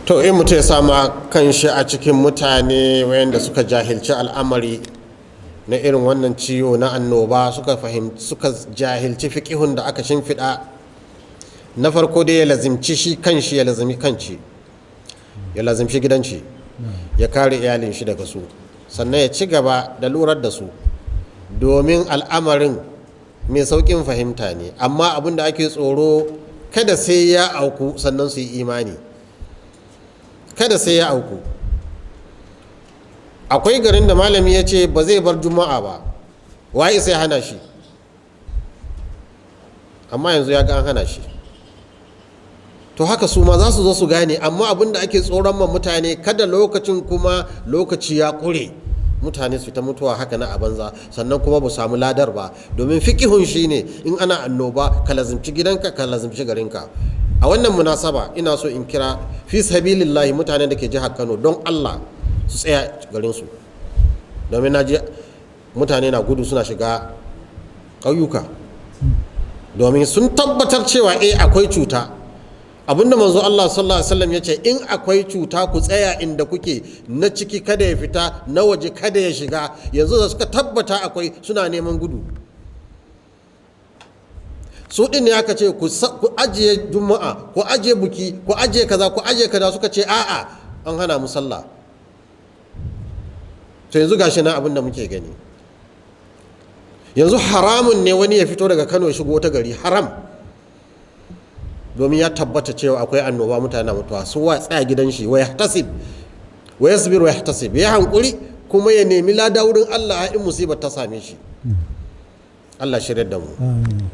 To, in mutum ya samu kanshi a cikin mutane wayanda suka jahilci al'amari na irin wannan ciwo na annoba, suka fahimci, suka jahilci fiƙihun da aka shimfiɗa, na farko dai ya lazimci shi kanshi, ya lazimi kanshi, ya lazimci gidanshi, ya kare iyalin shi daga su, sannan ya ci gaba da lurar da su, domin al'amarin mai sauƙin fahimta ne. Amma abin da ake tsoro, kada sai ya auku sannan su yi imani, kada sai ya auku. Akwai garin da malami ya ce ba zai bar Juma'a ba, waye sai hana shi? Amma yanzu ya ga an hana shi. To, haka su ma za su zo su gane. Amma abin da ake tsoron ma mutane, kada lokacin kuma lokaci ya ƙure, mutane su ta mutuwa haka na a banza, sannan kuma ba samu ladar ba. Domin fikihun shi ne, in ana annoba, ka lazimci gidanka, ka lazimci garinka. A wannan munasaba ina so in kira fi sabilillahi mutanen da ke jihar Kano, don Allah su tsaya garinsu, domin na ji mutane na gudu suna shiga ƙauyuka, domin sun tabbatar cewa eh, akwai cuta. Abinda manzo Allah sallallahu alaihi wasallam ya ce, in akwai cuta ku tsaya inda kuke, na ciki kada ya fita, na waje kada ya shiga. Yanzu da suka tabbata akwai, suna neman gudu. Su din ne aka ce ku ajiye Juma'a, ku ajiye buki, ku ajiye kaza, ku ajiye kaza. Suka ce a'a, an hana mu sallah. To, yanzu gashi na abin da muke gani yanzu, haramun ne wani ya fito daga Kano ya shigo wata gari, haram, domin ya tabbata cewa akwai annoba, mutane na mutuwa. Su wa tsaya gidan shi, wa yahtasib wa yasbir wa yahtasib, ya hankuri kuma ya nemi lada wurin Allah in musibar ta same shi. Allah shirya da mu. Amin.